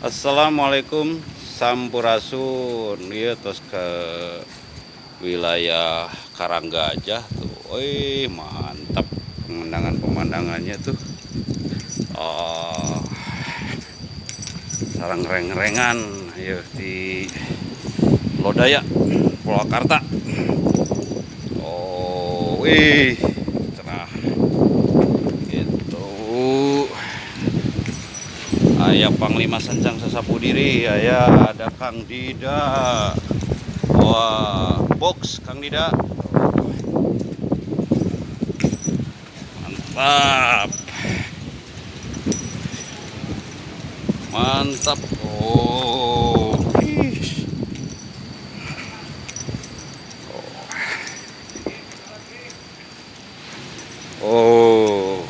Assalamualaikum sampurasun. Ieu tos ke wilayah Karanggajah tuh. Wih, mantap pemandangan-pemandangannya tuh. Oh, sarang reng-rengan ieu di Lodaya, Purwakarta. Oh, wih, cerah. Gitu. Aya Panglima Sancang Sasapu Diri, aya ada Kang Dida. Wah, box Kang Dida. Mantap. Mantap. Oh. Ih. Oh.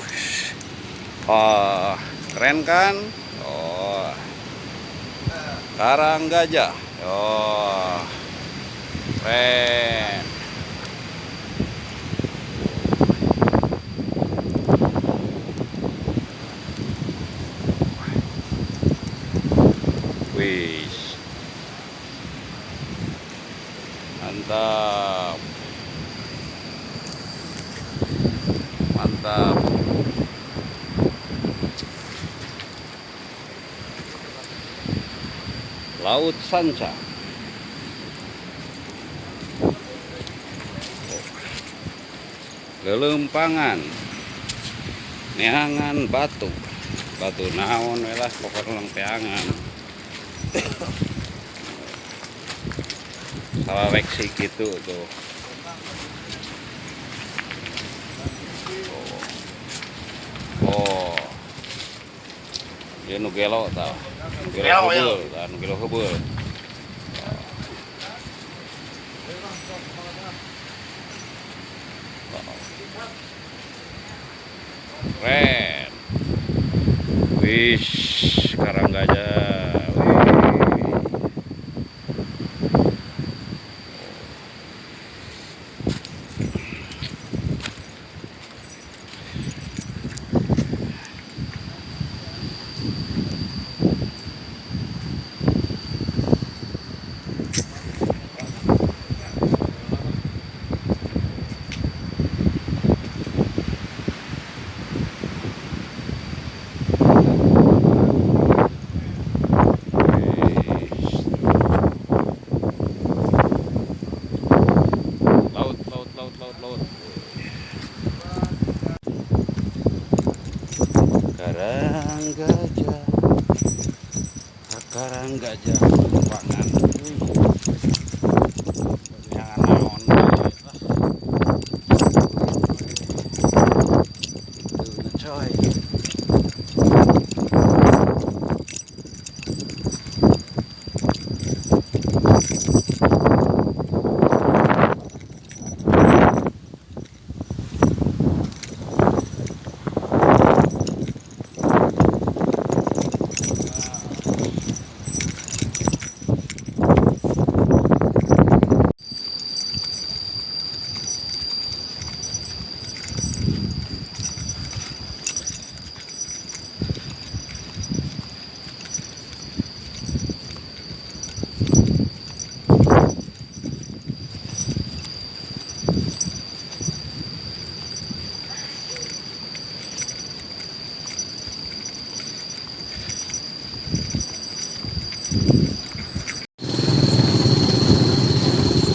Ah, keren kan? Oh. Karanggajah. Oh. Keren. Wih. Mantap. Mantap. Laut Sancang. Lelempangan. Neangan batu. Batu naon we lah pokokna lempeangan. Salereksi gitu tuh. Oh. Ieu nu gelo tah. Nu gelo heubeul, tah nu gelo heubeul. Keren. Wish, Karanggajah. Wih. Laut, laut, laut, laut, laut. Karanggajah, Karanggajah, pangan. Jangan naon lah. Itu coy.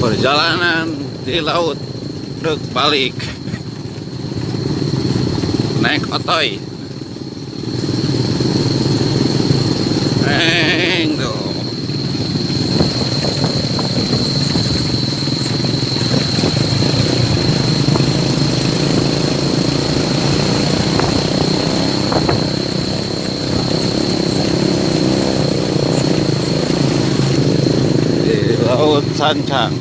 Perjalanan di laut dek balik naik otoy. Neng tuh. Di Laut Sancang.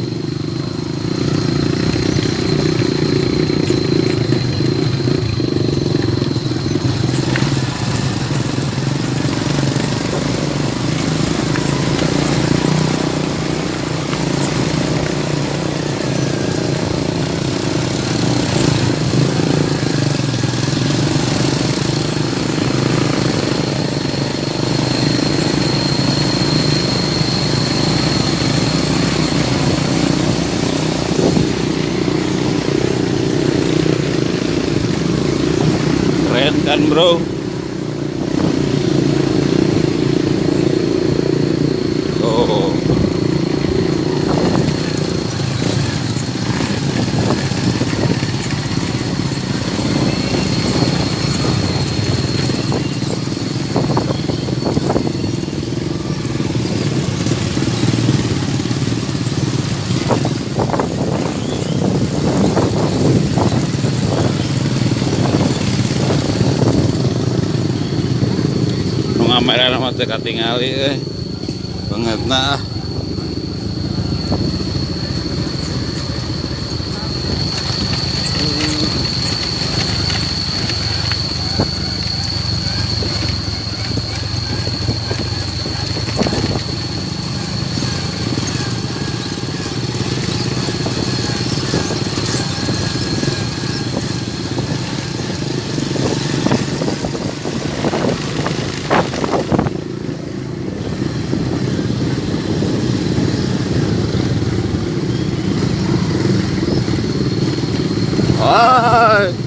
Makan, bro. Oh. Nu ngameran mah teu katingali euy. Bangetna ah. Ay.